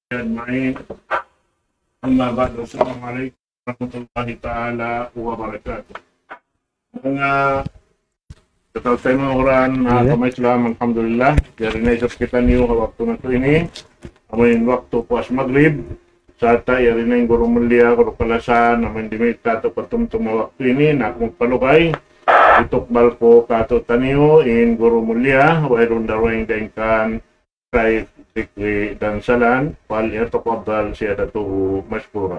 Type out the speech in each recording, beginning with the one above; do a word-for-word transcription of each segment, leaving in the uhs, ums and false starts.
أجمعين. أما بعد، السلام عليكم ورحمة الله تعالى وبركاته. Manga kataw-taymanghuran, ha agama Islam, alhamdulillah, yari na isab kitaniyu ha waktu natu' ini, amuin waktu puas Maghrib, sarta' yari na in guru mulia, guru kalasahan, amuin dimit katu' patumtum ha waktu ini, na aku magpalugay, hitukbal ku katu'taniyu, in guru mulia, wayruun dugaing dayn kan Sayyid Fikri Dansalan, فليتفضل سيادته مشكورا.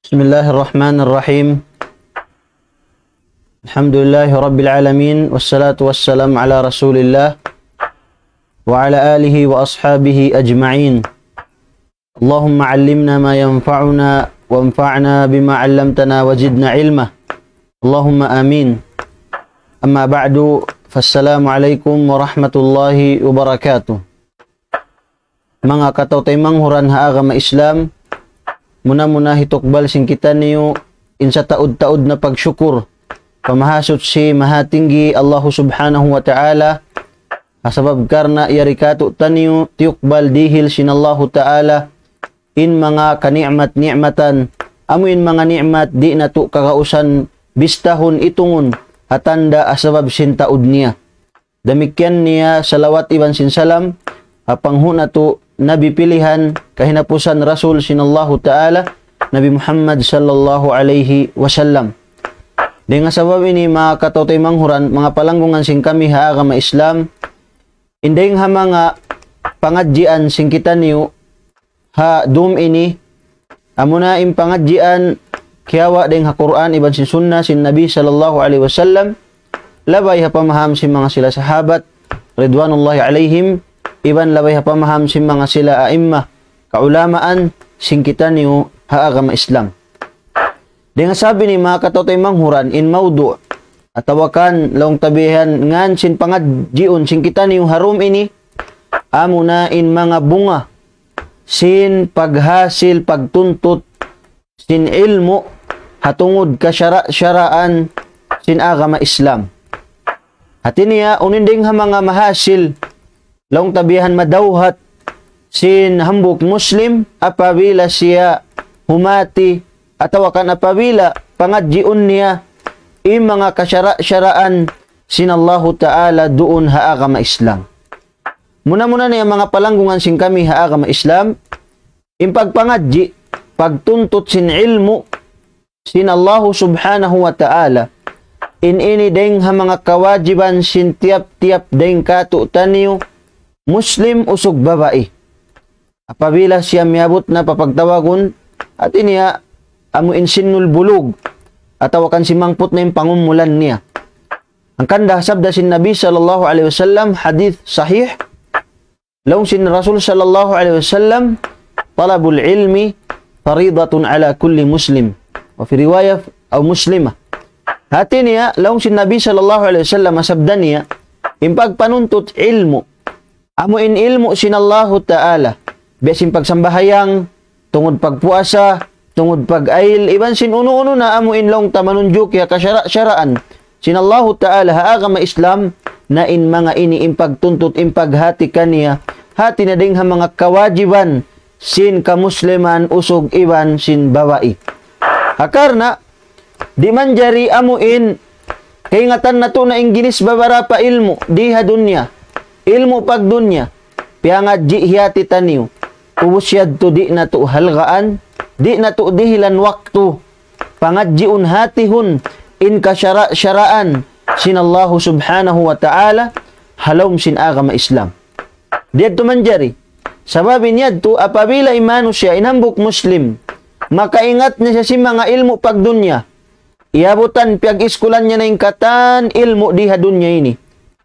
بسم الله الرحمن الرحيم. الحمد لله رب العالمين، والصلاة والسلام على رسول الله وعلى آله وأصحابه أجمعين. اللهم علمنا ما ينفعنا وانفعنا بما علمتنا وزدنا علما. اللهم آمين. أما بعد، فالسلام عليكم ورحمة الله وبركاته. Manga kataw-taymanghuran ha agama Islam, muna-muna hitukbal sin kitaniyu in sataud-taud na pagsukur pa Mahasuchi Mahatinggi Allahu Subhanahu wa Ta'ala, ha sabab karna' yari katu'taniyu tiyukbal dihil sin Allahu Ta'ala in manga kani'mat-ni'matan, amu in manga ni'mat di' natu' kagausan bistahun itungun ha tanda' ha sabab sin taud niya. Damikkiyan niya salawat iban sin salam ha panghu' natu' Nabi pilihan kahinapusan Rasul sin Allahu Ta'ala, Nabi Muhammad sallallahu alayhi wasallam. Dayn ha sabab ini, manga kataw-taymanghuran, manga palanggungan sin kami ha agama Islam, in dayn ha manga pangadjian sin kitaniyu ha dum ini, amuna in pangadjian kiyawa' dayn ha Qur'an iban sin Sunnah sin Nabi sallallahu alayhi wasallam, labay ha pamaham sin manga sila sahabat ridwanullahi alayhim, iban labay ha pamaham sin manga sila a'imma, kaulamaan sin kitaniyu ha agama Islam. Dayn ha sabab ini, manga kataw-taymanghuran, in mawdu' atawa kan laung ta bihan ngan sin pangadjiun sin kitaniyu ha dum ini, amuna in manga bunga sin paghasil, pagtuntut sin ilmu' ha tungud kasara'-saraan sin agama Islam. Hati niya, unu in dayn ha manga mahasil, laung ta bihan madawhat sin hambuuk Muslim, apabila siya humati, atawa kan apabila pangadjiun niya in manga kasara'-saraan sin Allahu Ta'ala duun ha agama Islam. Muna-muna na, manga palanggungan sin kami ha agama Islam, in pagpangadji', pagtuntut sin ilmu' sin Allahu Subhanahu wa Ta'ala, in ini dayn ha manga kawajiban sin tiyap-tiyap dayn katu'taniyu, Muslim usug babai. Apabila siya miyabut na pa pagtawagun, hati niya amu in sinnul bulug, atawa kan simangput na in pangumulan niya. Hangkan da sabda sin Nabi sallallahu alayhi wasallam, hadith sahih, laung sin Rasul sallallahu alayhi wasallam, طلب العلم فريضة على كل مسلم، وفي رواية أو مسلمة. Hati niya, laung sin Nabi sallallahu alayhi wasallam, sabda niya, in pagpanuntut ilmu', amu in ilmu' sin Allahu Ta'ala, biya' sin pagsambahayang, tungud pagpuasa, tungud pag-ail, iban sin unu-unu na amu in laung ta manunjuki ha kasara'-saraan sin Allahu Ta'ala ha agama Islam, na in manga ini in pagtuntut, in paghati kaniya, hati na dayn ha manga kawajiban sin kamusliman usug iban sin babai. Ha karna', di' manjari amu in kaingatan natu' na in ginis babarapa ilmu' di ha dunya, ilmu' pagdunya, piyangadji' hiyati taniyu. Ubus yadtu di' natu' halgaan, di' natu' dihilan waktu, pangadjiun hatihun in kasara'-saraan sin Allahu Subhanahu wa Ta'ala ha lawm sin agama Islam. Di' yadtu manjari. Sabab in yadtu apabila in manusiya' in hambuuk Muslim, makaingat na siya sin manga ilmu' pagdunya, iyabutan piyag-iskulan niya na in katan ilmu' di ha dunya ini.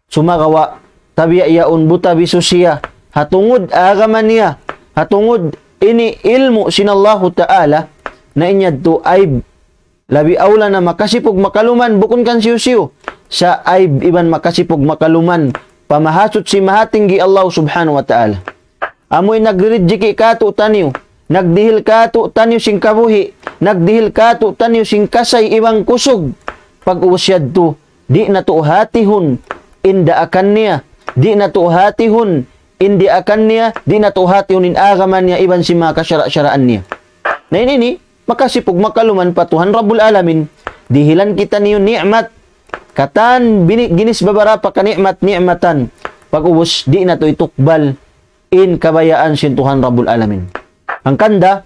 Sumagawa', tabiya' yaun buta bisu siya ha tungud agama niya, ha tungud ini ilmu' sin Allahu Ta'ala, na in yadtu aib. Labi awla na makasipug makaluman, bukun kan siyu-siyu, sa' aib iban makasipug makaluman pa Mahasuchi Mahatinggi Allah Subhanahu wa Ta'ala. Amu in nagririjiki katu'taniyu, nagdihil katu'taniyu sin kabuhi', nagdihil katu'taniyu sin kasay iban kusug. Pag-ubus yadtu, di' natu' hatihun in daakan niya, di' natu' hatihun in diyaak niya, di' natu' hatihun in agama niya, iban sin manga kasara'-saraan niya. Na ini ini, makasipug makaluman pa Tuhan Rabbul Alamin. Dihilan kitaniyu ni'mat. Katan bini-, ginis babarapa ka ni'mat-ni'matan. Pag-ubus, di' natu' itukbal in kabayaan sin Tuhan Rabbul Alamin. Hangkan da,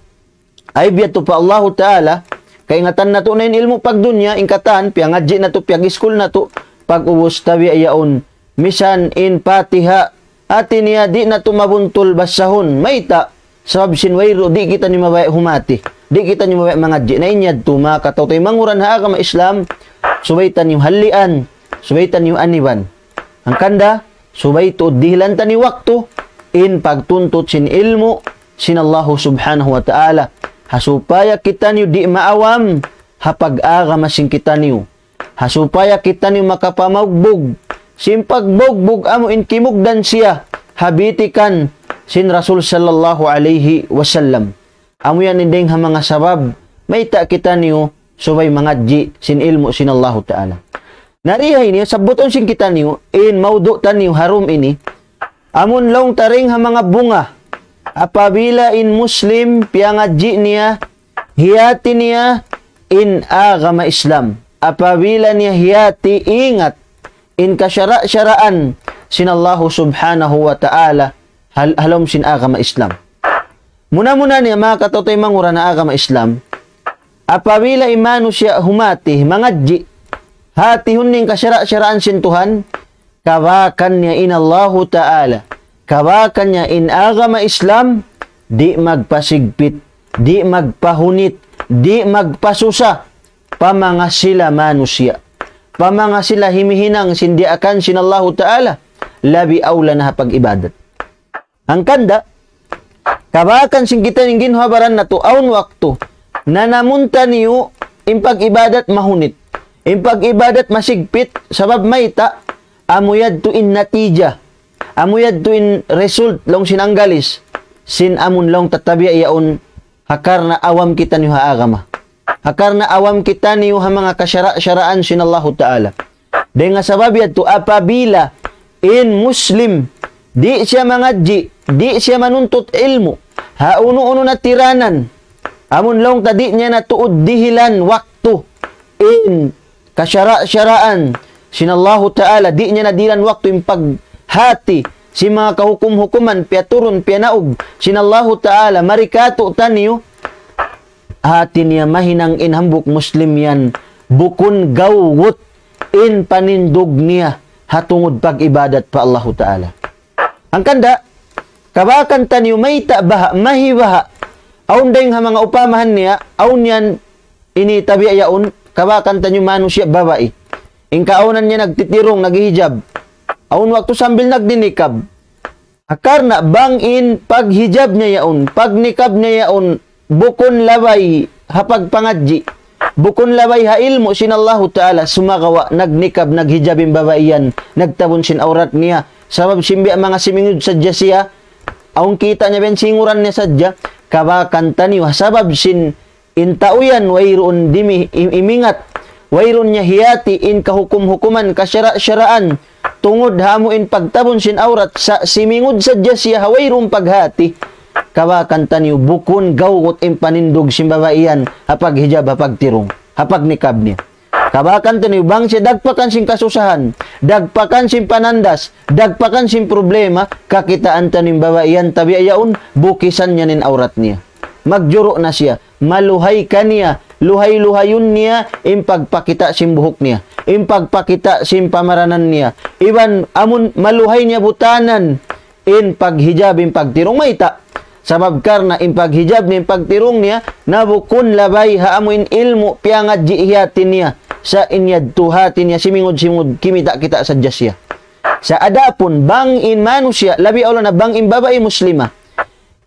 ay biya' tu pa Allahu Ta'ala, kaingatan natu' na in ilmu' pagdunya, in katan, piyangadji' natu', piyag-iskul natu', pag-ubus tabi' yaun, misan in Fatiha, hati niya di' natu' mabuntul basahun, mayta', sabab sin wayruun, di' kitaniyu mabaya' humati, di' kitaniyu mabaya' mangadji', na in yadtu manga kataw-taymanghuran ha agama Islam, subay taniyu hallian, subay taniyu aniban. Hangkan da, subay tuud dihilan taniyu waktu, in pagtuntut sin ilmu', sin Allahu Subhanahu wa Ta'ala. Ha supaya kitaniyu di' maawam, ha pag-agama sin kitaniyu. Ha supaya kitaniyu makapamaugbug, sin pagbugbug amu in kimugdan siya, ha bitikan sin Rasul sallallahu alayhi wasallam. Amu yan in dayng ha manga sabab, mayta' kitaniyu subay mangadji' sin ilmu' sin Allahu Ta'ala. Na di ha ini, sabbutun sin kitaniyu, in maudu' taniyu ha dum ini, amun laung ta dayng ha manga bunga, apabila in Muslim piyangadji' niya, hiyati niya in agama Islam. Apabila niya hiyati ingat, in kasara'-saraan sin Allahu Subhanahu wa Ta'ala hal-, ha lawm sin agama Islam. Muna-muna niya manga kataw-taymanghuran ha agama Islam, apabila in manusiya' humati, mangadji', hatihun niya in kasara'-saraan sin Tuhan, kabakan niya in Allahu Ta'ala, kabakan niya in agama Islam, di' magpasigpit, di' magpahunit, di' magpasusa, pa manga sila manusiya', pa manga sila himihinang sin diyaakan sin Allahu Ta'ala, labi awla na ha pag-ibadat. Hangkan da, kabakan sin kita in ginhawa-baran natu', awn waktu, nanamun taniyu in pag-ibadat mahunit, in pag-ibadat masigpit, sabab mayta', amu yadtu in natija, amu yadtu in result, laung sin Anggalis, sin amun laung ta tabiya' yaun, ha karna' awam kitaniyu ha agama. Ha karna' awam kitaniyu ha manga kasara'-saraan sin Allahu Ta'ala. Dayng ha sabab yadtu apabila in Muslim, di' siya mangadji', di' siya manuntut ilmu', ha unu-unu na tiranan, amun laung ta di' niya na tuud dihilan waktu, in kasara'-saraan sin Allahu Ta'ala, di' niya na dihilan waktu in paghati sin manga kahukum-hukuman, piyaturun, piyanaug sin Allahu Ta'ala, mari kātu'niyu, hati niya mahinang in hambuuk Muslim yan, bukun gawgut in panindug niya ha tungud pag-ibadat pa Allahu Ta'ala. Hangkan da, kabakan taniyu mayta' baha', mahi baha', awn dayng ha manga upamahan niya, awn yan ini tabiya' yaun, kabakan taniyu manusiya' babai. In kaawnan niya nagtitirung, naghihijab. Awn waktu sambil nagninikab. Ha karna' bang in paghijab niya yaun, pagnikab niya yaun, bukun labay ha pagpangadji', bukun labay ha ilmu' sin Allahu Ta'ala, sumagawa' nagnikab, naghijab in babai yan, nagtabun sin awrat niya. Sabab sin biya' manga simingud sadja siya, awn kita' niya biya' singuran niya sadja, kabakan taniyu, sabab sin in tau yan wayruun dimi-, im-, imingat, wayruun niya hiyati in kahukum-hukuman, kasara'-saraan, tungud ha amu in pagtabun sin awrat, sa' simingud sadja siya ha wayruun paghati, kabakan taniyu bukun gawgut in panindug sin babai yan, ha paghijab, ha pagtirung, ha pagnikab niya. Kabakan taniyu bang siya dagpakan sin kasusahan, dagpakan sin panandas, dagpakan sin problema, kakitaan taniyu in babai yan tabiya' yaun, bukisan niya in awrat niya. Magjuru' na siya, maluhay kaniya, luhay-luhayun niya in pagpakita' sin buhuk niya, in pagpakita' sin pamaranan niya, iban amun maluhay niya butanan in paghijab, in pagtirung, mayta'. Sabab karna' in paghijab niya, in pagtirung niya, na bukun labay ha amu in ilmu' piyangadji' hiyati niya, sa' in yadtu hati niya simingud-simingud, kimita'-kita' sadja siya. Sa' adapun bang in manusiya', labi awla na bang in babai Muslima,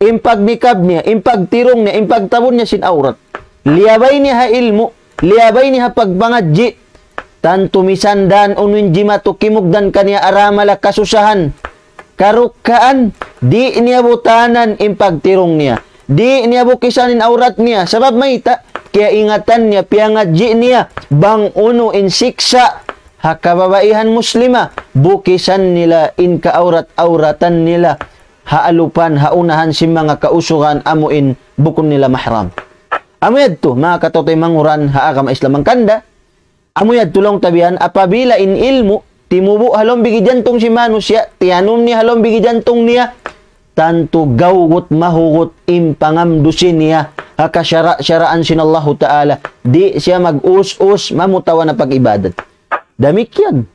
in pagnikab niya, in pagtirung niya, in pagtabun niya sin awrat, liyabay niya ha ilmu', liyabay niya ha pagpangadji', tantu misan da unu in jimatu kimugdan kaniya, aramala, kasusahan, karukkaan, di' niya butanan in pagtirung niya, di' niya bukisan in awrat niya, sabab mayta', kiyaingatan niya, piyangadji' niya bang unu in siksa' ha kababaihan Muslima, bukisan nila in kaawrat-awratan nila, ha alupan, ha unahan sin manga kausugan amu in bukun nila mahram. Amu yadtu, manga kataw-taymanghuran ha agama Islam hangkan da, amu yadtu laung ta bihan, apabila in ilmu', timubu' ha lawm bigi jantung sin manusiya', tiyanum niya ha lawm bigi jantung niya, tantu gawgut mahugut in pangamdusi niya, ha kasara'-saraan sin Allahu Ta'ala, di' siya mag-us-us, mamutawan na pag-ibadat. Damikkiyan.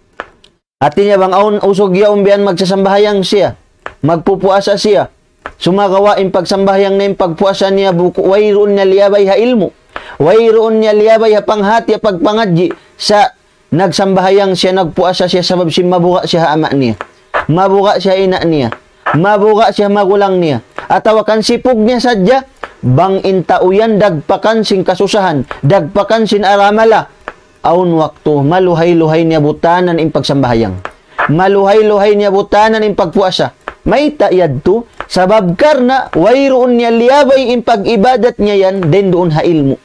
Hati niya bang awn usug yaun bihan magsasambahayang siya, magpupuasa siya. Sumagawa' in pagsambahayang niya, in pagpuasa niya, buku-, wayruun niya liyabay ha ilmu'. Wayruun niya liyabay ha panghati, ha pagpangadji'. Sa' nagsambahayang siya, nagpuasa siya, sabab sin mabuga' siya ha ama' niya. Mabuga' siya ha ina' niya. Mabuga' siya ha magulang niya. Atawa kan sipug niya sadja, bang in tau yan dagpakan sin kasusahan, dagpakan sin aramala. Awn waktu, maluhay-luhay niya butanan in pagsambahayang. Maluhay-luhay niya butanan in pagpuasa. Mayta' yadtu, sabab karna' wayruun niya liyabay in pag-ibadat niya yan, dayn duun ha ilmu'.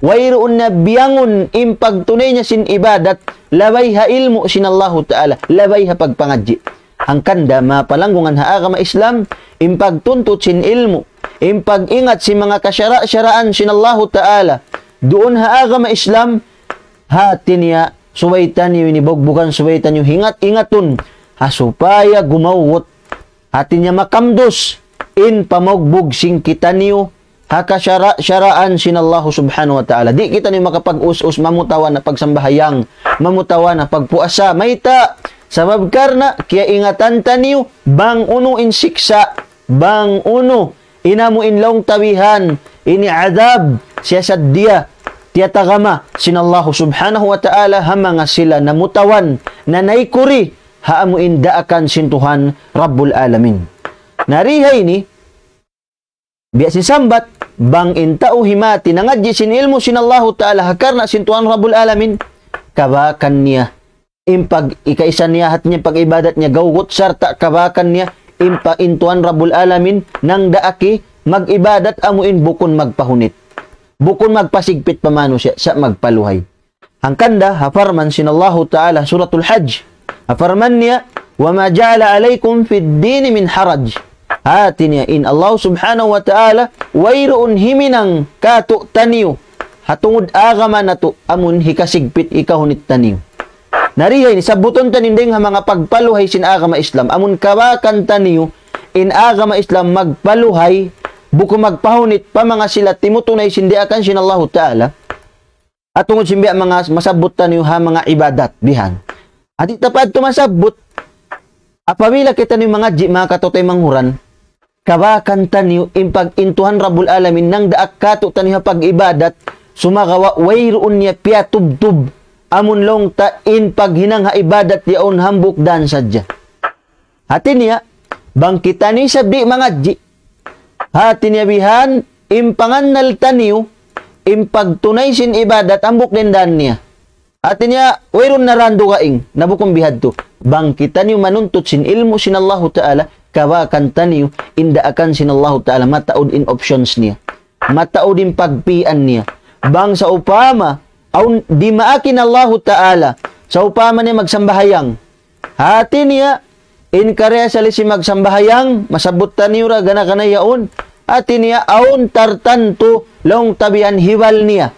Wayruun niya biyangun in pagtunay niya sin ibadat, labay ha ilmu' sin Allahu Ta'ala, labay ha pagpangadji'. Hangkan da mapalanggungan ha agama Islam, in pagtuntut sin ilmu', in pag-ingat sin manga kasara'-saraan sin Allahu Ta'ala, duun ha agama Islam, hati niya, subay taniyu ini bugbugan, subay taniyu ingat-ingatun, ha supaya gumawgut, hati niya makamdus, in pamugbug sin kitaniyu, ha kasara'-saraan sin Allahu Subhanahu wa Ta'ala. Di' kitaniyu makapag-us-us, mamutawan na pagsambahayang, mamutawan na pagpuasa. Mayta', sabab karna', kiyaingatan taniyu, bang unu in siksa', bang unu, in amu in laung ta bihan, ini adab, siya saddiya, tiyatagama, sin Allahu Subhanahu wa Ta'ala, ha manga sila namutawan, nanaykuri, ha amu in daakan sin Tuhan, Rabbul Alamin. Na di ha ini, biya' sin sambat, bang in tau himati nangadji' sin ilmu' sin Allahu Ta'ala, ha karna' sin Tuhan Rabbul Alamin, kabakan niya. In pag-, ikaisa niya, hati niya pag-ibadat niya, gawgut sarta' kabakan niya, in pa-, in Tuhan Rabbul Alamin, nangdaak hi mag-ibadat amu in bukun magpahunit. Bukun magpasigpit pa manusiya', sa' magpaluhay. Hangkan da, ha parman sin Allahu Ta'ala, Suratul Hajj. Ha parman niya, وما جعل عليكم في الدين من حرج. Hati niya, in Allah Subhanahu wa Ta'ala, wayruun himinang kātu'niyu, ha tungud agama natu', amun hikasigpit, hikahunit taniyu. Na di ha ini, sabbutun taniyu dayn ha manga pagpaluhay sin agama Islam, amun kabakan taniyu, in agama Islam magpaluhay, bukun magpahunit pa manga sila timutunay sin daakan sin Allahu Ta'ala. At tungud sin biya' manga masabbut taniyu ha manga ibadat, bihan. Hati ta pa adtu masabbut, apabila kitaniyu mangadji' manga kataw-taymanghuran, kabakan taniyu in pag-, in Tuhan Rabbul Alamin, nangdaak kātu'niyu ha pag-ibadat, sumagawa' wayruun niya piyatubtub, amun laung ta in paghinang ha ibadat yaun hambuuk dan sadja. Hati niya, bang kitaniyu isab di' mangadji'. Hati niya bihan, in pangannal taniyu, in pagtunay sin ibadat, hambuuk da in dan niya. Hati niya, wayruun na dan dugaing, na bukun bihadtu. Bang kitaniyu manuntut sin ilmu' sin Allahu Ta'ala, kabakan taniyu, in daakan sin Allahu Ta'ala, mataud in options niya. Mataud in pagpīan niya. Bang sawpama, awn dimaak in Allahu Ta'ala, sawpama niya magsambahayang. Hati niya, in karna' asal sin magsambahayang, masabbut taniyu ra gana-gana yaun. Hati niya, awn tartantu laung ta bihan hibal niya.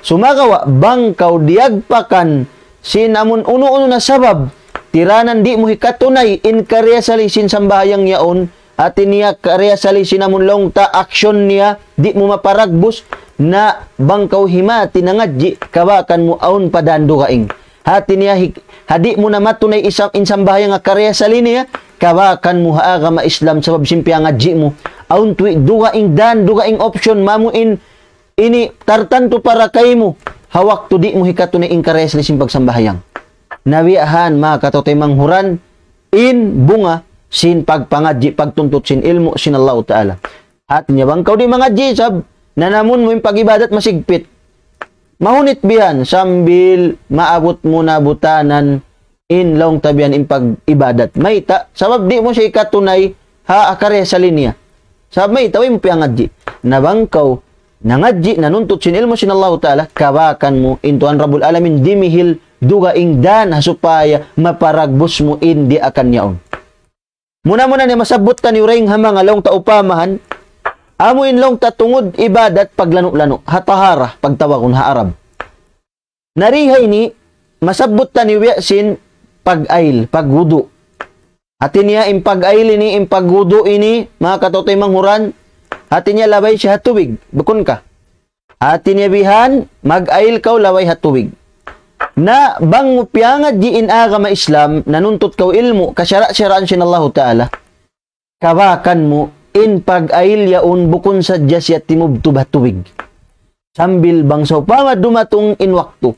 Sumagawa', bang kaw diyagpakan sin amun unu-unu na sabab, tiranan di' mu hikatunay in karna' asal sin sambahayang yaun, hati niya karna' asal sin amun laung ta action niya, di' mu maparagbus, na bang kaw himati nangadji', kabakan mu awn pa dan dugaing. Hati niya hik-, ha di' mu na matunay isab in sambahayang ha karna' asal niya, kabakan mu ha agama Islam sabab sin piyangadji' mu. Awn tuwi' dugaing dan, dugaing option, mamu in ini tartantu para kaymu, ha waktu di' mu hikatunay in karna' asal sin pagsambahayang. Na biya' han manga kataw-taymanghuran, in bunga sin pagpangadji', pagtuntut sin ilmu' sin Allahu Ta'ala. Hati niya bang kaw di' mangadji' isab, nanamun mu in pag-ibadat masigpit. Mahunit bihan sambil maabut mu na butanan in laung ta bihan in pag-ibadat. Mayta', sabab di' mu siya hikatunay ha karna' asal niya. Sabab mayta', way mu piyangadji'. Na bang kaw nangadji', nanuntut sin ilmu' sin Allahu Ta'ala, kabakan mu in Tuhan Rabbul Alamin dimihil dugaing dan ha supaya maparagbus mu in diyaakan yaun. Muna-muna niya masabbut taniyu dayn ha manga laung ta upamahan, amu in laung ta tungud ibadat paglanu'-lanu', ha tahara, pagtawagun ha Arab. Na di ha ini, masabbut taniyu biya' sin pag-ayl, pagwudu'. Hati niya, in pag-ayl ini, in pagwudu' ini, manga kataw-taymanghuran, hati niya labay siya ha tubig, bukun ka? Hati niya bihan, mag-ayl kaw labay ha tubig. Na bang mu piyangadji' in agama Islam, nanuntut kaw ilmu', kasara'-saraan sin Allahu Ta'ala, kabakan mu, in pag-ayl yaun bukun sadja siya timubtub ha tubig. Sambil bang sawpama dumatung in waktu,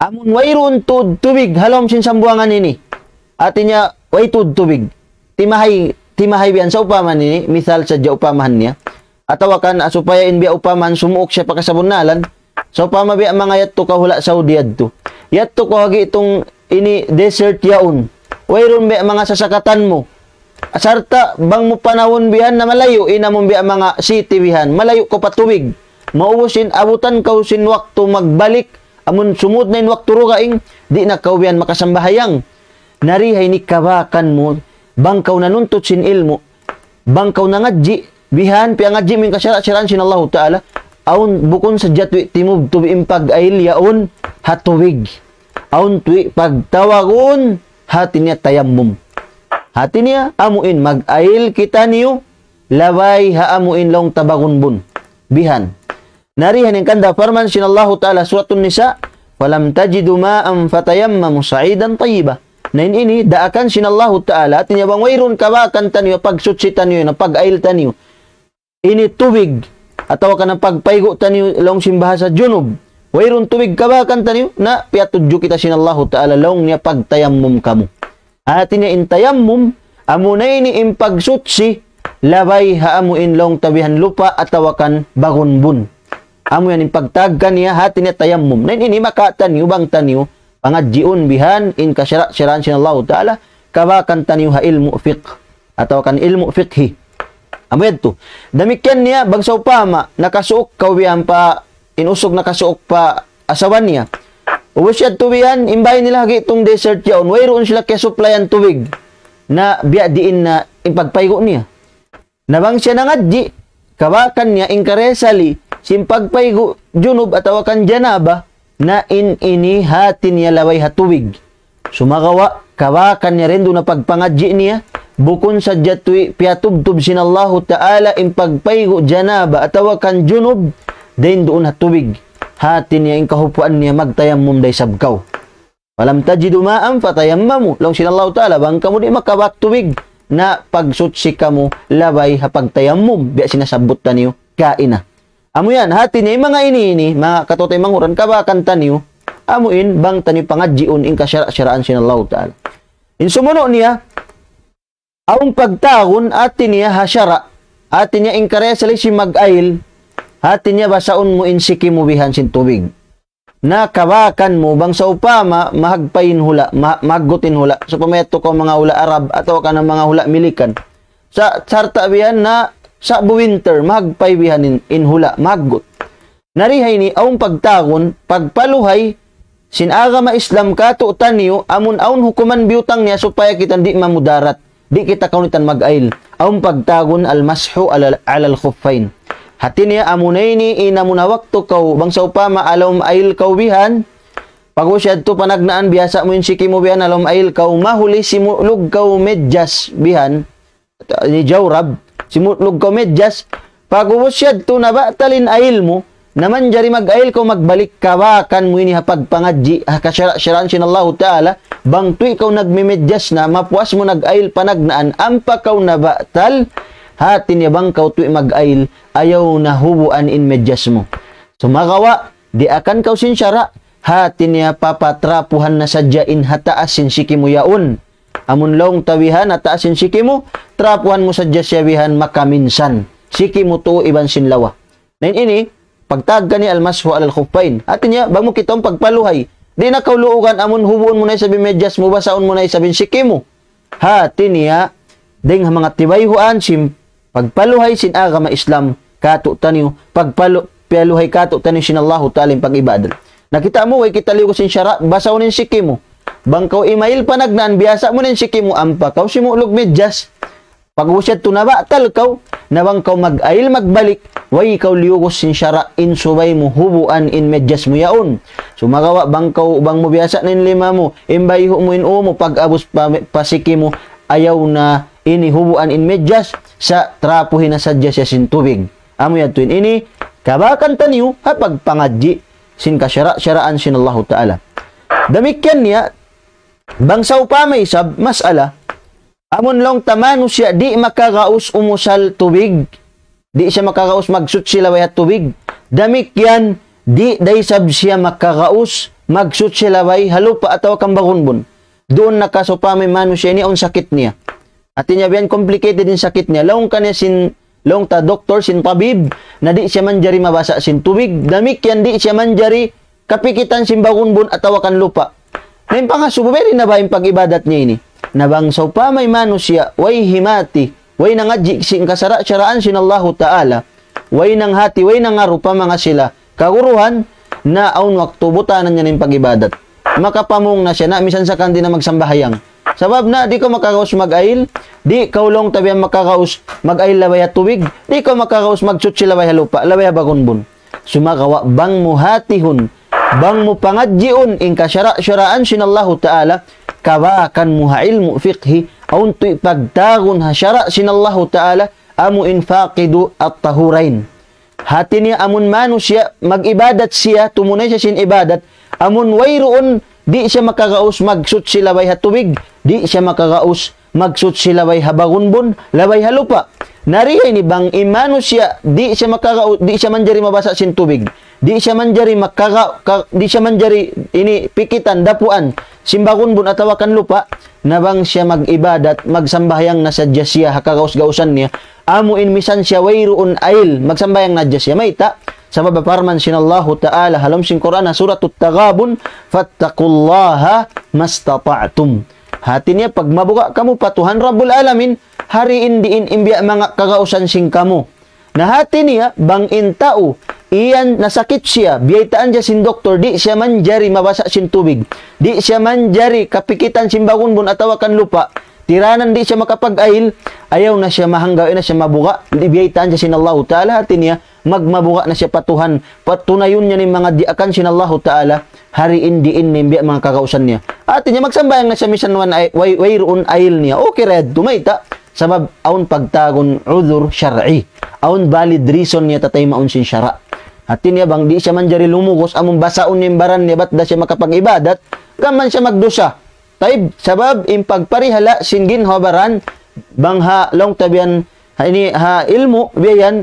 amun wayruun tuud tubig ha lawm sin sambuwangan ini. Hati niya, way tuud tubig. Timahay, timahay biyan sawpama ini, misal sadja upamahan niya. Atawa kan, ah, supaya in biya' upamahan sumuuk siya pa kasabunnalan. Sawpama biya' manga yadtu kaw hula' Saudi yadtu. Yadtu kaw ha giitung ini desert yaun. Wayruun biya' manga sasakatan mu. Sarta' bang mu panawun bihan na malayu', in amun biya' manga city bihan. Malayu' kaw pa tubig. Maubus in abutan kaw sin waktu magbalik. Amun sumud na in waktu dugaing, di' na kaw bihan makasambahayang. Na di ha ini kabakan mu, bang kaw nanuntut sin ilmu', bang kaw nangadji', bihan, piyangadji' mu in kasara'-saraan sin Allahu Ta'ala, awn bukun sadja tuud timubtub in pag-ayl yaun ha tubig. Awn tuud pagtawagun, hati niya tayammum. Hati niya, amu in mag-ayl kitaniyu, labay ha amu in laung ta bagunbun. Bihan. Na di ha ini hangkan da parman sin Allahu Ta'ala Suratun Nisa, فَلَمْ تَجِدُوا مَاءً فَتَيَمَّمُوا صَعِيدًا طَيِّبًا. Na in ini, daakan sin Allahu Ta'ala, hati niya bang wayruun kabakan taniyu, pagsuchi taniyu, na pag-ayl taniyu. Ini tubig, atawa kan pagpaygu' taniyu, laung sin bahasa junub. Wayruun tubig kabakan taniyu, na piyatudju kita sin Allahu Ta'ala, laung niya pagtayammum kamu. Hati niya in tayammum, amu na ini in pagsuchi, labay ha amu in laung ta bihan lupa' atawa kan bagunbun. Amu yan in pagtawag kaniya, hati niya tayammum. Na in ini makawa' taniyu, bang taniyu, pangadjiun bihan in kasara'-saraan sin Allahu Ta'ala, kabakan taniyu ha ilmu' fiqh, atawa kan ilmu' fiqhi. Amu yadtu. Damikkiyan niya, bang sawpama, nakasuuk kaw bihan pa in usug nakasuuk pa asawa niya. Ubus yadtu bihan, in bāy nila ha giitung desert yaun, wayruun sila kiyasuplayan tubig. Na biya' diin na in pagpaygu' niya. Na bang siya nangadji', kabakan niya in karesali, sin pagpaygu' junub atawa kan janaba, na in ini hati niya labay ha tubig. Sumagawa', kabakan niya duun na pagpangadji' niya, bukun sadja tuud piyatubtub sin Allahu Ta'ala in pagpaygu' janaba atawa kan junub, dayn duun ha tubig. Hati niya in kahupuan niya magtayammum da isab kaw. فَلَمْ تَجِدُوا مَاءً فَتَيَمَّمُوا. Laung sin Allahu Ta'ala, bang kamu di' makawa' tubig, na pagsuchi kamu labay ha pagtayammum, biya' sin nasabbut taniyu kaina. Amu yan, hati niya, in manga ini, ini, manga kataw-taymanghuran, kabakan taniyu, amu in, bang taniyu pangadjiun, in kasara'-saraan sin Allahu Ta'ala. In sumunu' niya, awn pagtawagun, hati niya ha sara', hati niya in karesali sin mag-ayl, hati niya basaun mu in siki mu bihan sin tubig. Na kabakan mu, bang sawpama, mahagpay in hula', ma-, mahaggut in hula'. Sawpama yadtu kaw manga hula' Arab, atawa kan manga hula' Milikan. Sa-, sarta' bihan na, sa' bu winter, mahagpay bihan in, in hula', mahaggut. Na di ha ini, awn pagtawagun, pagpaluhay, sin agama Islam katu'taniyu, amun awn hukuman biyutang niya supaya kita di' mamudarat. Di' kita kaunitan mag-ayl. Awn pagtawagun المسح على، على الخفين. Hati niya amu na ini in amun ha waktu kaw, bang sawpama ha lawm ayl kaw bihan, pag'ubus yadtu panagnaan biyasa' mu in siki mu bihan ha lawm ayl kaw, mahuli simutlug kaw medyas bihan, ini jawrab, simutlug kaw medyas, pag'ubus yadtu nabatal in ayl mu, na manjari mag-ayl kaw magbalik, kabakan mu ini ha pagpangadji', ha kasara'-saraan sin Allahu Ta'ala, bang tuud kaw nagmemedyas na, mapuas mu nag-ayl panagnaan, ampa kaw nabatal, hati niya bang kaw tuud mag-ayl, ayaw na hubuan in medyas mu. Sumagawa', diyaakan kaw sin sara', hati niya papatrapuhan na sadja in ha taas sin siki mu yaun. Amun laung ta bihan ha taas sin siki mu, trapuhan mu sadja siya bihan makaminsan. Siki mu tuu iban sin lawa. Na in ini, pagtawag kaniya المسح على الخفين. Hati niya, bang mu kitaun pagpaluhay. Di' na kaw luugan amun hubuun mu na isab in medyas mu, basaun mu na isab in siki mu. Hati niya, dayng ha manga tibayhuan sin pagpaluhay sin agama Islam katu'taniyu, pagpalu-, piyaluhay katu'taniyu sin Allahu Ta'ala in pag-ibadat. Na kita' mu, way kita' liyugus sin sara', basahun in siki mu. Bang kaw imail panagnaan, biyasa' mu na in siki mu, ampa kaw simulug medyas. Pag-ubus yadtu nabatal kaw, na bang kaw mag-ail magbalik, way kaw liyugus sin sara', in subay mu hubuan in medyas mu yaun. Sumagawa' bang kaw, bang mu biyasa' na in lima mu, in bayhu' mu, in ū mu, pag-ubus pa, pa siki mu, ayaw na ini hubuan in medyas, sa' trapuhi na sadja siya sin tubig. Amu yadtu in ini, kabakan taniyu, ha pagpangadji' sin kasara'-saraan sin Allahu Ta'ala. Damikkiyan niya, bang sawpama isab, mas'ala, amun laung ta manusiya' di' makagaus umusal tubig, di' siya makagaus magsutsi labay ha tubig, damikkiyan, di' da isab siya makagaus magsutsi labay ha lupa' atawa kan bagunbun. Duun na ka sawpama in manusiya' ini awn sakit niya. Hati niya biya' yan complicated in sakit niya. Laung kaniya sin, laung ta doktor, sin tabib, na di' siya manjari mabasa' sin tubig. Damikkiyan di' siya manjari kapikitan sin bagunbun atawa kan lupa'. Na in pangasubu, biya' diin na ba in pag-ibadat niya ini? Na bang sawpama in manusiya', way himati, way nangadji' sin kasara'-saraan sin Allahu Ta'ala, way nanghati, way nangarupa manga sila kaguruhan, na awn waktu butanan niya na in pag-ibadat. Makapamung na siya na, misan sa kan di' na magsambahayang. Sabab na, di' kaw makagaus mag-ail, di' kaw laung ta biya' makagaus mag-ail labay ha tubig, di' kaw makagaus magsutsi labay ha lupa', labay ha bagunbun. Sumagawa' bang mu hatihun, bang mu pangadjiun in kasara'-saraan sin Allahu Ta'ala, kabakan mu ha ilmu' fiqhi, awn tuud pagtagun ha sara' sin Allahu Ta'ala, amu in faqidu at-tahurain. Hati niya amun manusiya' mag-ibadat siya, tumunay siya sin ibadat, amun wayruun, di' siya makagaus magsutsi labay ha tubig, di' siya makagaus magsutsi labay ha bagunbun, labay ha lupa'. Na di ha ini bang in manusiya', di' siya makagaus, di' siya manjari mabasa' sin tubig, di' siya manjari makaga-, ka-, di' siya manjari ini pikitan, dapuan, sin bagunbun atawa kan lupa', na bang siya mag-ibadat, magsambahayang na sadja siya ha kagaus-gausan niya, amu in misan siya wayruun ail, magsambahayang na sadja siya. Mayta'? Sabab parman sin Allahu Ta'ala ha lawm sin Qur'an, ha Suratut Taghabun, فاتقوا الله ما استطعتم. Hati niya, pagmabuga' kamu pa Tuhan Rabbul Alamin, ha diin-diin in biya' manga kagausan sin kamu. Na hati niya, bang in tau, iyan nasakit siya, biyaytaan siya sin doktor, di' siya manjari mabasa' sin tubig, di' siya manjari kapikitan sin bagunbun atawa kan lupa', tiranan di' siya makapag-ail, ayaw na siya mahanggaw, ayaw na siya mabuga', di' biyaytaan siya sin Allahu Ta'ala, hati niya, magmabuga' na siya pa Tuhan, patunayun niya in manga diyaakan sin Allahu Ta'ala, ha diin-diin in biya' manga kagausan niya. Hati niya, magsambahayang na siya misan wan ay-, way-, wayruun ail niya. Okay ra yadtu, mayta'? Sabab awn pagtagun udhur shar'i. Awn valid reason niya tataymaun sin sara'. Hati niya bang di' siya manjari lumugus, amun basaun niya in baran niya, bat da siya makapag-ibadat, gam man siya magdusa. Tayyib, sabab in pagparihala' sin ginhawa-baran, bang ha laung ta biya' yan, ha ini, ha ilmu', biya' yan,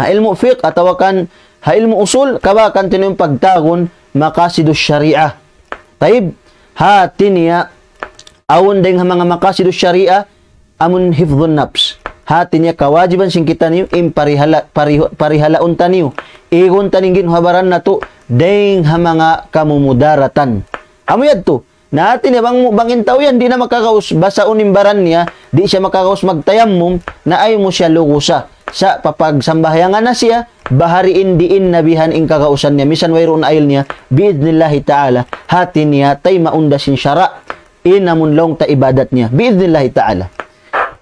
ha ilmu' fiqh, atawa kan ha ilmu' usul, kabakan taniyu in pagtagun maqasidus shari'ah. Tayyib, hati niya, awn dayng ha manga maqasidus shari'ah, amun hifdhun nafs. Hati niya kawajiban sin kitaniyu, in parihala-, parihu-, parihalaun taniyu. Igun taniyu in ginhawa-baran natu', dayng ha manga kamumudaratan. Amu yadtu, na hati niya bang mu, bang in tau yan, di' na makagaus, basaun in baran niya, di' siya makagaus magtayammum, na ayaw mu siya lugusa. Sa' papagsambahayangan na siya, bahari in diin na bihan in kagausan niya, misan wayruun ail niya, bi'idhnillahi ta'ala, hati niya, taymaun da sin sara', in amun laung ta ibadat niya, bi'idhnillahi ta'ala.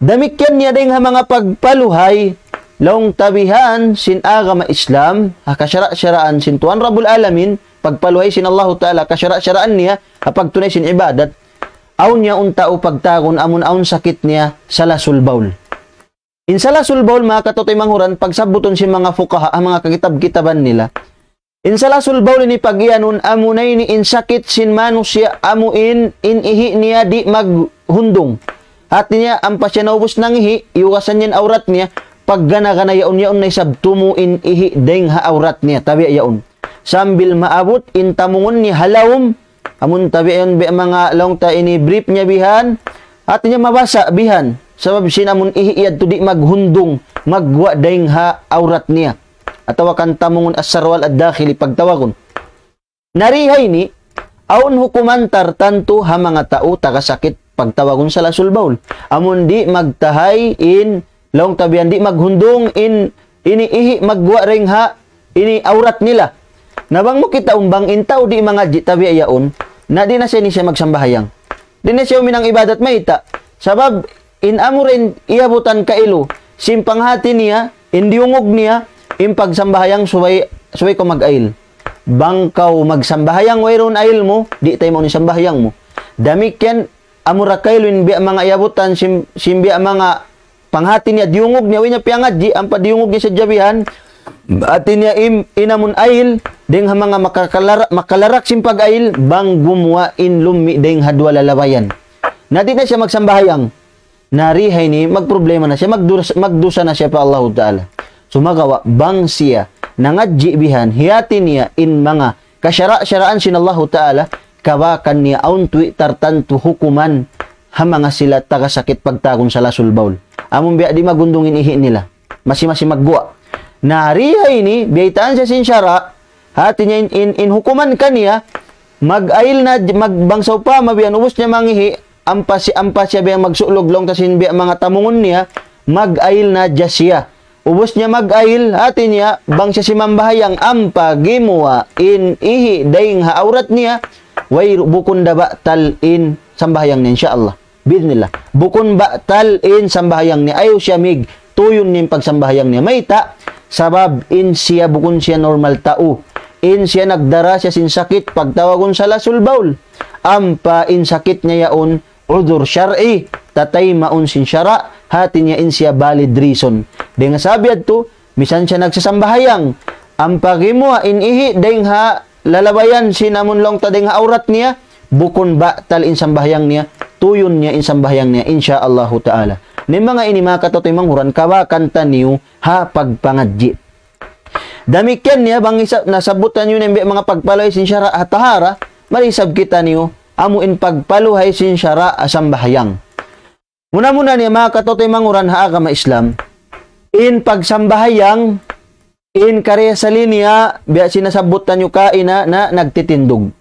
Damikkiyan niya dayng ha manga pagpaluhay, laung ta bihan sin agama Islam, ha kasara'-saraan sin Tuhan Rabbul Alamin, pagpaluhay sin Allahu Ta'ala, kasara'-saraan niya, ha pagtunay sin ibadat, awn niya un tau pagtagun amun awn sakit niya, salasul bawl. In salasul bawl, manga kataymanghuran, manga kataymanghuran, pagsabbutun sin manga fuqaha, ha manga kakitab-kitaban nila. In salasul bawl ini pag-iyanun, amuna ini in sakit sin manusiya', amu in, in ihi' niya di' maghundung. Hati niya, ampa siya naubus nangihi', iyugasan niya in awrat niya, paggana-gana yaun, yaun na isab tumu' in ihi' dayng ha awrat niya, tabi' yaun. Sambil maabut in tamungun niya ha lawm, amun tabi' yaun biya' manga laung ta ini brief niya bihan, hati niya mabasa' bihan. Sabab sin amun ihi' yadtu di' maghundung, magguwa' dayng ha awrat niya. Atawa kan tamungun as-sarwal ad-dakhili pagtawagun. Na di ha ini, awn hukuman tartantu ha manga tau taga sakit pagtawagun salasul bawl. Amun di' magtahay in laung ta bihan di' maghundung in ini ihi' magguwa' dayng ha ini awrat nila. Na bang mu kitaun bang in tau di' mangadji' tabiya' yaun, na di' na siya ini siya magsambahayang. Di' na siya huminang ibadat mayta'. Sabab, in amura in iyabutan kailu, sin panghati niya, in diyungug niya, in pagsambahayang subay, subay kaw mag-ayil. Bang kaw magsambahayang wayruun ayil mu, di' taymaun in sambahayang mu. Damikkiyan, amura kailu in biya' manga iyabutan, sin, sin biya' manga panghati niya, diyungug niya, way niya piyangadji', ampa diyungug niya sadja bihan, hati niya in, in amun ayil, dayng ha manga makakalara-, makalarak sin pag-ayil, bang gumuwa' in lummi' dayng ha duwa lalabayan. Na di' na siya magsambahayang. Na di ha ini, magproblema na siya, magdus-, magdusa na siya pa Allahu Ta'ala. Sumagawa', bang siya, nangadji' bihan, hiyati niya in manga kasara'-saraan sin Allahu Ta'ala, kabakan niya awn tuwi' tartantu hukuman ha manga sila taga sakit pagtawagun salasul bawl. Amun biya' di' magundung in ihi' nila. Masi-masi magguwa'. Na di ha ini, biyaytaan siya sin sara', hati niya in, in, in hukuman kaniya, mag-ayil na, mag-, bang sawpama biya' ubus niya mangihi', ampa si-, ampa siya biya' magsulug laung ta sin biya' manga tamungun niya, mag-ayil na hadja siya. Ubus niya mag-ayil, hati niya, bang siya simambahayang ampa gimuwa' in ihi' dayng ha awrat niya, way ru-, bukun da batal in sambahayang niya, insya Allah. Bi'idhnillah. Bukun batal in sambahayang niya. Ayaw siya mig, tuyun in pagsambahayang niya. Mayta', sabab in siya bukun siya normal tau. In siya nagdara siya sin sakit, pagtawagun salasul bawl. Ampa in sakit niya yaun, udhur shar'i, tataymaun sin sara', hati niya in siya valid reason. Dayng ha sabab yadtu, misan siya nagsasambahayang, ampa gimuwa' in ihi' dayng ha lalabayan sin amun laung ta dayng ha awrat niya, bukun batal in sambahayang niya, tuyun niya in sambahayang niya, insya Allahu Ta'ala. Na in manga ini manga kataymanghuran, kabakan taniyu ha pagpangadji'. Damikkiyan niya, bang isa, nasabutan niyu na in biya' manga pagpaluhay sin sara' ha tahara, mari isab kitaniyu, amu in pagpaluhay sin sara' ha sambahayang. Muna-muna niya, manga kataymanghuran ha agama Islam, in pagsambahayang, in karihil niya, biya' sin nasabutan niyu kaina na nagtitindug.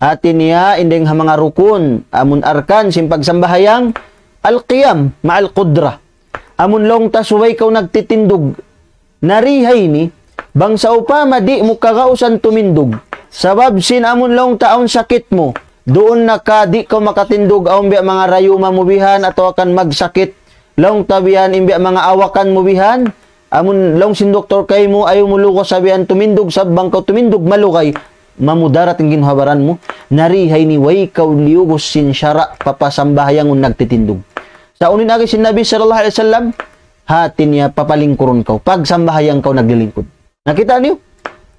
Hati niya, in dayng ha manga rukun, amun arkan, sin pagsambahayang, al-qiyam, ma'al qudra. Amun laung ta subay kaw nagtitindug, na di ha ini, bang sawpama di' mu kagausan tumindug. Sabab sin amun laung ta awn sakit mu, duun na ka di' kaw makatindug, awn biya' manga rayuma mu bihan atawa kan magsakit, laung ta bihan in biya' manga awakan mu bihan, amun laung sin doktor kaymu, ayaw mu lugas sa bihan tumindug, sabab bang kaw tumindug malugay, mamudarat in ginhawa-baran mu, na di ha ini way kaw liyugus sin sara' papasambahayangun nagtitindug. Sa' unu in agi sin Nabi sallallahu alayhi wasallam, hati niya papalingkurun kaw, pagsambahayang kaw naglilingkud. Na kita' niyu,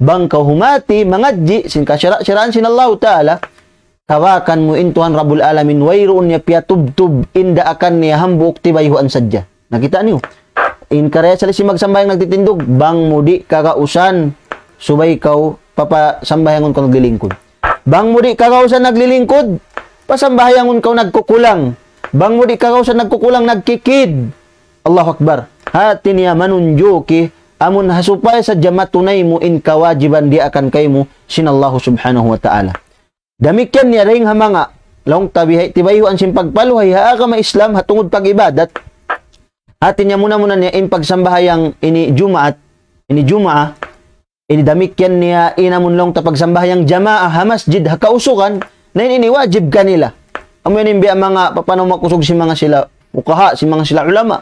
bang kaw humati, mangadji', sin kasara'-saraan sin Allahu Ta'ala, kabakan mu in Tuhan Rabbul Alamin, wayruun niya piyatubtub, in daakan niya hambuuk tibayhuan sadja. Na kita' niyu, in karihil sin magsambahayang nagtitindug, bang mu di' kagausan, subay kaw, papasambahayangun kaw naglilingkud. Bang mu di' kagausan naglilingkud, pasambahayangun kaw nagkukulang. Bang mu di' kagausan nagkukulang, nagkikid. Allahu Akbar. Hati niya manunjuki, amun ha supaya sadja matunay mu in kawajiban diyaakan kaymu sin Allahu Subhanahu wa Ta'ala. Damikkiyan niya dayng ha manga, laung ta biha' tibayhuan sin pagpaluhay ha agama Islam, ha tungud pag-ibadat. Hati niya muna-muna niya in pagsambahayang ini Jumaat, ini Jumaat, ini damikkiyan niya in amun laung ta pagsambahayang jamaa ha masjid ha kausugan, na in ini wajib kanila. Amu yan in biya' manga papanaw makusug sin manga sila fuqaha, sin manga sila ulama.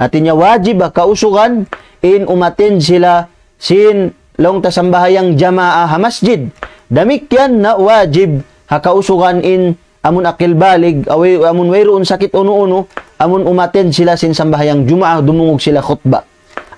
Hati niya wajib ha kausugan in umattend sila sin laung ta sambahayang jamaa ha masjid. Damikkiyan na wajib ha kausugan in amun akil balig, away, amun wayruun sakit unu-unu, amun umattend sila sin sambahayang Jumaat, dumungug sila khutba.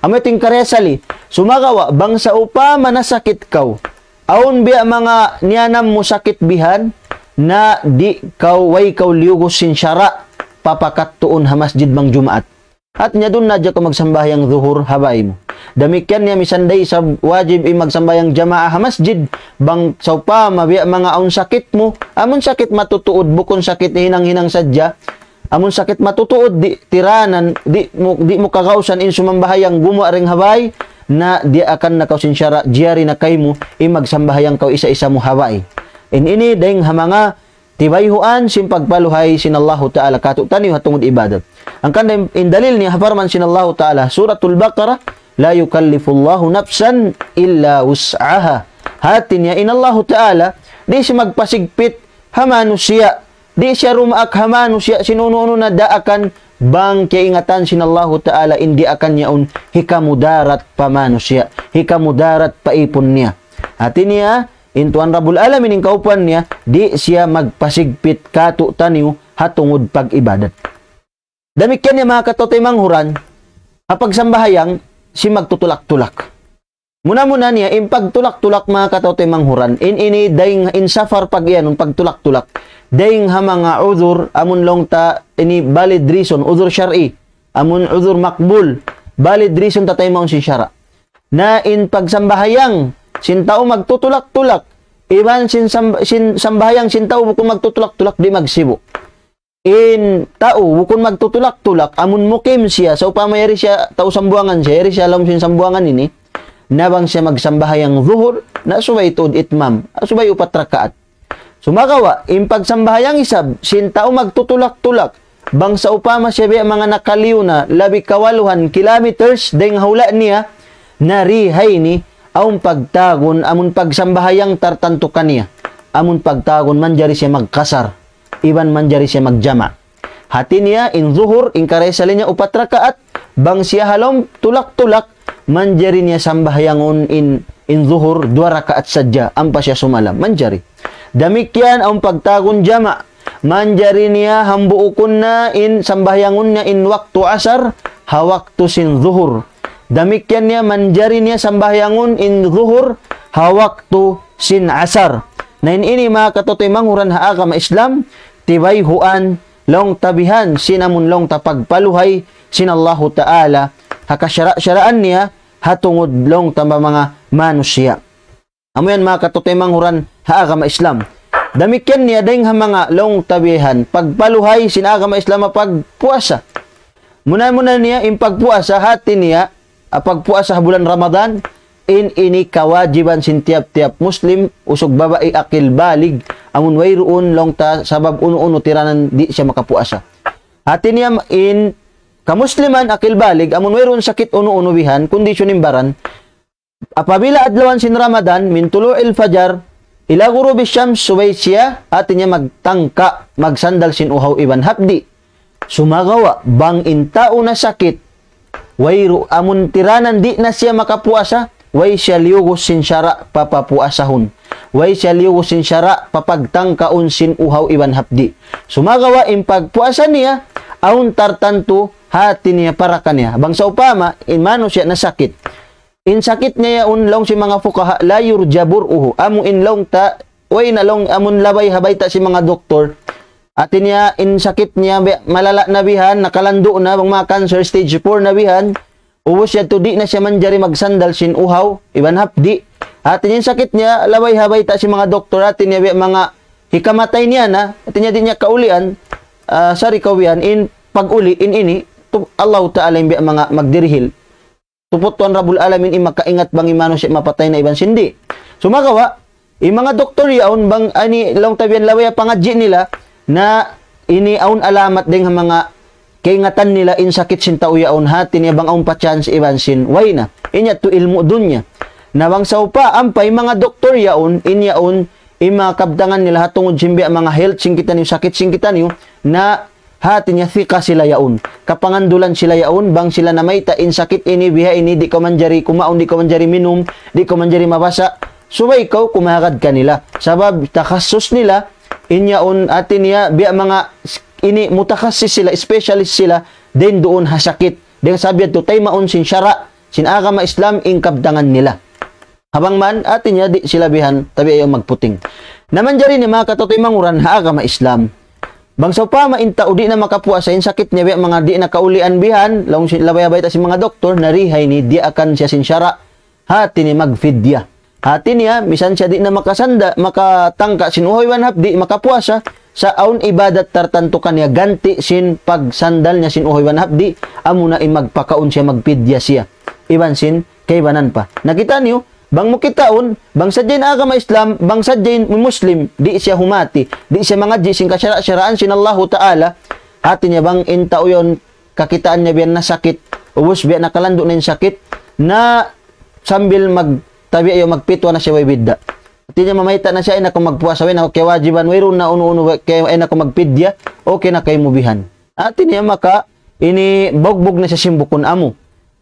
Amu yan in karihil. Sumagawa', bang sawpama nasakit kaw, awn biya' manga niyanam mu sakit bihan, na di' kaw, way kaw liyugus sin sara', papakattuun ha masjid bang Jumaat. Hati niya duun na hadja kaw magsambahayang Zuhur ha bāy mu. Damikkiyan niya misan da isab wajib in magsambahayang jamaa ha masjid, bang sawpama biya' manga awn sakit mu, amun sakit matutuud, bukun sakit hinang-hinang sadja, amun sakit matutuud, di' tiranan, di' mu, di' mu kagausan in sumambahayang gumuwa' dayng ha bāy, na diyaakan na kaw sin sara', jari na kaymu, in magsambahayang kaw isa-isa mu ha bāy. In ini dayng ha manga tibayhuan sin pagpaluhay sin Allahu Ta'ala kātu'niyu ha tungud ibadat. Hangkan da in dalil niya ha parman sin Allahu Ta'ala, Suratul Baqarah, لا يكلف الله نفسا إلا وسعها. Hati niya in Allahu Ta'ala, di' siya magpasigpit ha manusiya'. Di' siya rumaak ha manusiya' sin unu-unu na daakan bang kiyaingatan sin Allahu Ta'ala in daakan yaun hikamudarat pa manusiya', hikamudarat pa ipun niya. Hati niya, in Tuhan Rabbul Alamin in kaupuan niya, di' siya magpasigpit kātu'niyu ha tungud pag-ibadat. Damikkiyan niya manga kataymanghuran, ha pagsambahayang sin magtutulak-tulak. Muna-muna niya, in pagtulak-tulak manga kataymanghuran, in ini dayng in safar pag-iyanun pagtulak-tulak, dayng ha manga udhur, amun laung ta ini valid reason, udhur shar'i, amun udhur makbul, valid reason ta taymaun sin sara'. Na in pagsambahayang sin tau magtutulak-tulak, iban sin, sam-, sin sambahayang sin tau bukun magtutulak-tulak di' magsibu'. In tau bukun magtutulak-tulak, amun mukim siya, sawpama yari siya tau Sambuwangan siya, yari siya ha lawm sin Sambuwangan ini, na bang siya magsambahayang zuhur, na subay tuud itmam, subay upat rakaat. Sumagawa', in pagsambahayang isab sin tau magtutulak-tulak, bang sawpama siya biya' manga nakaliyu na labi kawaluhan kilometers dayng ha hula' niya, na di ha ini, awn pagtawagun, amun pagsambahayang tartantu kaniya, amun pagtawagun manjari siya magkasar, iban manjari siya magjama'. Hati niya, in zuhur, in karaisali niya upat rakaat, bang siya ha lawm tulak-tulak, manjari niya sambahayangun in, in zuhur duwa rakaat sadja, ampa siya sumalam. Manjari. Damikkiyan awn pagtawagun jama', manjari niya hambuukun na in sambahayangun niya in waktu asar, ha waktu sin zuhur. Damikkiyan niya manjari niya sambahayangun in zuhur, ha waktu sin asar. Na in ini manga kataymanghuran ha agama Islam, tibayhuan laung ta bihan sin amun laung ta pagpaluhay sin Allahu Ta'ala, ha kasara'-saraan niya, ha tungud laung ta manga manusiya'. Amu yan manga kataymanghuran ha agama Islam. Damikkiyan niya dayng ha manga laung ta bihan, pagpaluhay sin agama Islam ha pagpuasa. Muna-muna niya in pagpuasa hati niya, ah, pagpuasa ha bulan Ramadan, in ini kawajiban sin tiyap-tiyap Muslim, usug babai akil balig, amun wayruun laung ta sabab unu-unu tiranan di' siya makapuasa. Hati niya in kamusliman akil balig, amun wayruun sakit unu-unu bihan, kondisyon in baran, apabila adlawan sin Ramadan, من طلوع الفجر إلى غروب الشمس, subay siya, hati niya magtangka, magsandal sin uhaw iban hapdi'. Sumagawa', bang in tau nasakit, wayru-, amun tiranan di' na siya makapuasa, way siya liyugus sin sara' papapuasahun. Way siya liyugus sin sara' papagtangkaun sin uhaw iban hapdi'. Sumagawa' in pagpuasa niya, awn tartantu hati niya para kaniya. Bang sawpama, in manusiya' nasakit. In sakit niya yaun laung sin manga fuqaha, لا يرجى برؤه. Amu in laung ta, way na laung amun labay ha bayta' sin manga doktor. Hati niya, in sakit niya, bi-, malala' na bihan, nakalandu' na, bang manga cancer stage four na bihan. Ubus yadtu di' na siya manjari magsandal sin uhaw, iban hapdi'. Hati niya, in sakit niya, labay ha bayta' sin manga doktor, hati niya, bi-, manga hikamatay niya na, hati niya, di' niya kaulian, ah, sari kawian, in pag-uli, in ini, tu-, Allahu Ta'ala in bi-, manga magdirihil. Tuput Tuhan Rabbul Alamin in makaingat bang in manusiya' mapatay na iban sin di'. Sumagawa', in manga doktor yaun bang ani laung ta bihan labay ha pangadji' nila na ini awn alamat dayng ha manga kaingatan nila in sakit sin tau yaun, hati niya bang awn pa chance iban sin way na. In yadtu ilmu' dunya. Na bang sawpama in manga doktor yaun, in yaun, in manga kabtangan nila ha tungud sin biya' manga health sin kitaniyu, sakit sin kitaniyu, na hati niya thika sila yaun. Kapangandulan sila yaun, bang sila namayta' in sakit ini, biha ini, di' kaw manjari kumaun, di' kaw manjari minum, di' kaw manjari mabasa'. Subay kaw kumahagad kanila. Sabab takhasus nila, in yaun hati niya, biya' manga s-, ini mutakhasis sila, specialist sila, dayn duun ha sakit. Dayn sabab yadtu taymaun sin sara', sin agama Islam, in kabtangan nila. Habang man, hati niya di' sila bihan, tabi' ayaw magputing. Na manjari ini manga kataymanghuran ha agama Islam. Bang sawpama in tau di' na makapuasa, in sakit niya biya' manga di' na kaulian bihan, laung sin labay ha bayta' sin manga doktor, na di ha ini, diyaakan siya sin sara', hati niya magfidya. Hati niya, misan siya di' na makasanda-, makatangka sin uhaw iban hapdi', makapuasa, sa' awn ibadat tartantu kaniya ganti' sin pagsandal niya sin uhaw iban hapdi', amuna in magpakaun siya, magfidya siya. Iban sin kaibanan pa. Na kitaniyu, bang mu kitaun, bang sadja in agama Islam, bang sadja in Muslim, di' siya humati, di' siya mangadji' sin kasara'-saraan sin Allahu Ta'ala, hati niya bang in tau yaun kakitaan niya biya' nasakit, ubus biya' nakalandu' na in sakit, na sambil mag-, tabiya' yaun magpitwa na siya way bidda'. Hati niya mamayta' na siya, ayaw na kaw magpuasa, way na kaw kiyawajiban, wayruun na unu-unu, kay-, ayaw na kaw magpidya, okay na kaymu bihan. Hati niya maka, ini bugbug na siya sin bukun amu.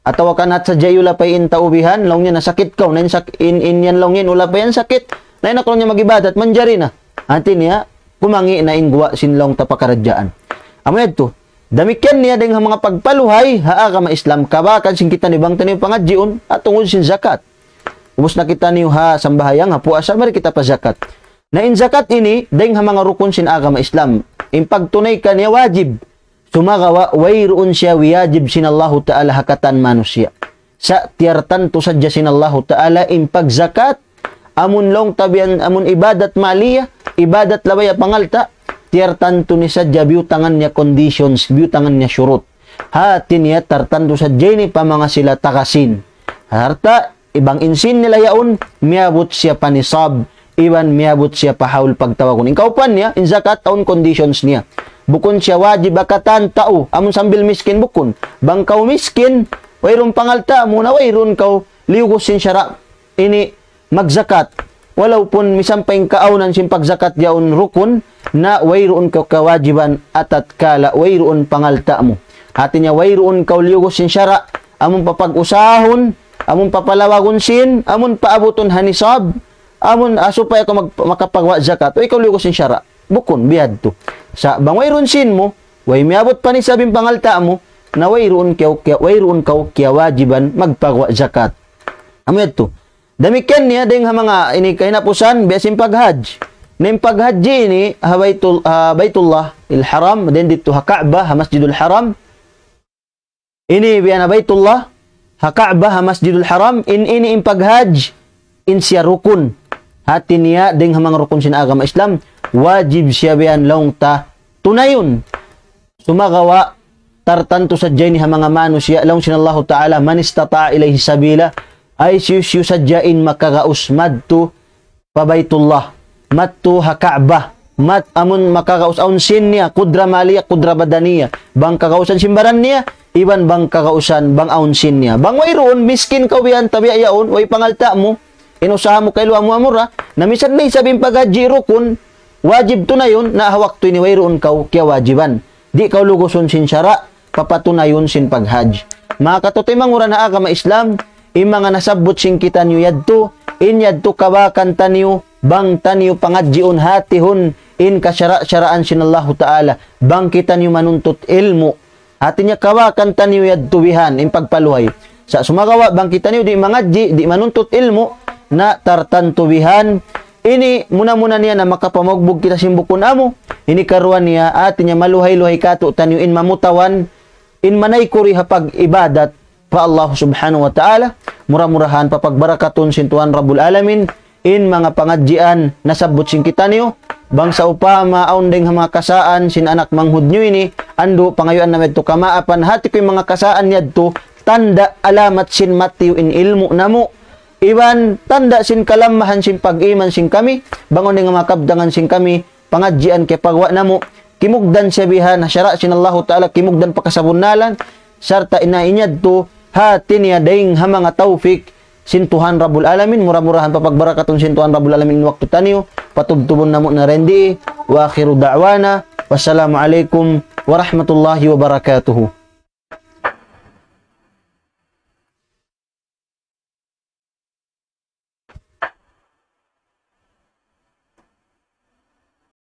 Atawa kan hat sadja ulapay in tau bihan, laung niya nasakit kaw, na in sak-, in, in yan laung niya, ulapay yan sakit. Na in aku laung niya mag-ibadat, manjari na. Hati niya, kumangi' na in guwa' sin laung ta pakaradjaan. Amu yadtu. Damikkiyan niya dayng ha manga pagpaluhay, ha agama Islam, kabakan sin kitaniyu bang taniyu pangadjiun, ha tungud sin zakat. Ubus na kitaniyu ha sambahayang, ha puasa, mari kita pa zakat. Na in zakat ini, dayng ha manga rukun sin agama Islam. In pagtunay kaniya wajib. Sumagawa', wayruun siya wiyajib sin Allahu Ta'ala ha katan manusiya'. Sa' tiyartantu sadja sin Allahu Ta'ala in pagzakat, amun laung ta bihan, amun ibadat maliya, ibadat labaya pangalta', tiyartantu niya sadja biyutangan niya conditions, biyutangan niya shurut. Hati niya tartantu sadja ini pa manga sila taga sīn. Sarta', bang in sīn nila yaun, miyabut siya pa nisab, iban miyabut siya pa haul pagtawagun. In kaupan niya, in zakat awn conditions niya. Bukun siya wajib ha katan tau, amun sambil miskin bukun. Bang kaw miskin, wayruun pangalta' mu na wayruun kaw liyugus sin sara' ini magzakat. Walaupun misan pa in kaawnan sin pagzakat yaun rukun, na wayruun kaw kawajiban atatkala wayruun pangalta' mu. Hati niya wayruun kaw liyugus sin sara', amun papag-usahun, amun papalawagun sīn, amun paabutun ha nisab, amun, ah, supaya kaw mag-, makapagwa' zakat. Way kaw liyugus sin sara'. Bukun, biyadtu. Sa' bang wayruun sīn mu, way miyabut pa nisab in pangalta' mu, na wayruun kaw, kiya-, wayruun kaw kiyawajiban magpagwa' zakat. Amu yadtu. Damikkiyan niya dayng ha manga ini kahinapusan, biya' sin paghajji. Na in paghajji ini, ha Baytul-, ha Baytullahil Haram, dayn didtu ha Ka'bah, ha Masjidul Haram. Ini biya' na Baytullah, ha Ka'bah, ha Masjidul Haram, in ini in paghajji, in siya rukun. Hati niya, dayng ha manga rukun sin agama Islam, wajib siya biya' laung ta tunayun. Sumagawa', tartantu sadja ini ha manga manusiya', laung sin Allahu Ta'ala, من استطاع إليه سبيلا, ay hisiyu-siyu sadja in makagaus madtu pa Baytullah, madtu ha Ka'bah, mat-, amun makagaus awn sīn niya, kudra maliya, kudra badaniya, bang kagausan sin baran niya, iban bang kagausan, bang awn sīn niya. Bang wayruun, miskin kaw biya' tabiya' yaun, way pangalta' mu, in usaha mu kaylu amu-amura, na misan na isab in paghajji rukun, wajib tunayun, na ha waktu ini wayruun kaw kiyawajiban. Di' kaw lugusun sin sara', papatunayun sin paghajji. Manga kataymanghuran ha agama Islam, in manga nasabbut sin kitaniyu yadtu, in yadtu kabakan taniyu, bang taniyu pangadjiun hatihun, in kasara'-saraan sin Allahu Ta'ala, bang kitaniyu manuntut ilmu'. Hati niya kabakan taniyu yadtu bihan, in pagpaluhay. Sa' sumagawa' bang kitaniyu di' mangadji', di' manuntut ilmu', na tartantu bihan, ini muna-muna niya na makapamagbug kita sin bukun amu. Ini karuwa niya, hati niya maluhay-luhay katu'taniyu in mamutawan, in manaykuri ha pag-ibadat pa Allah Subhanahu wa Ta'ala. Mura-murahan papagbarakatun sin Tuhan Rabbul Alamin in manga pangadjian nasabbut sin kitaniyu. Bang sawpama awn dayng ha manga kasaan sin anak manghud niyu ini, andu' pangayuan namu' yadtu kamaapan, hati ku in manga kasaan yadtu, tanda' alamat sin matiyu' in ilmu' namu'. Iban tanda' sin kalamahan sin pag-iman sin kami, bang awn dayng ha manga kabtangan sin kami, pangadjian kiyapagwa' namu', kimugdan siya bihan, ha sara' sin Allahu Ta'ala, kimugdan pa kasabunnalan, sarta' in ini yadtu, hati niya dayng ha manga tawfik sin Tuhan Rabbul Alamin, mura-murahan papagbarakatun sin Tuhan Rabbul Alamin in waktu taniyu, patubtubun namu' na dayn di, وآخر دعوانا أن الحمد لله رب العالمين.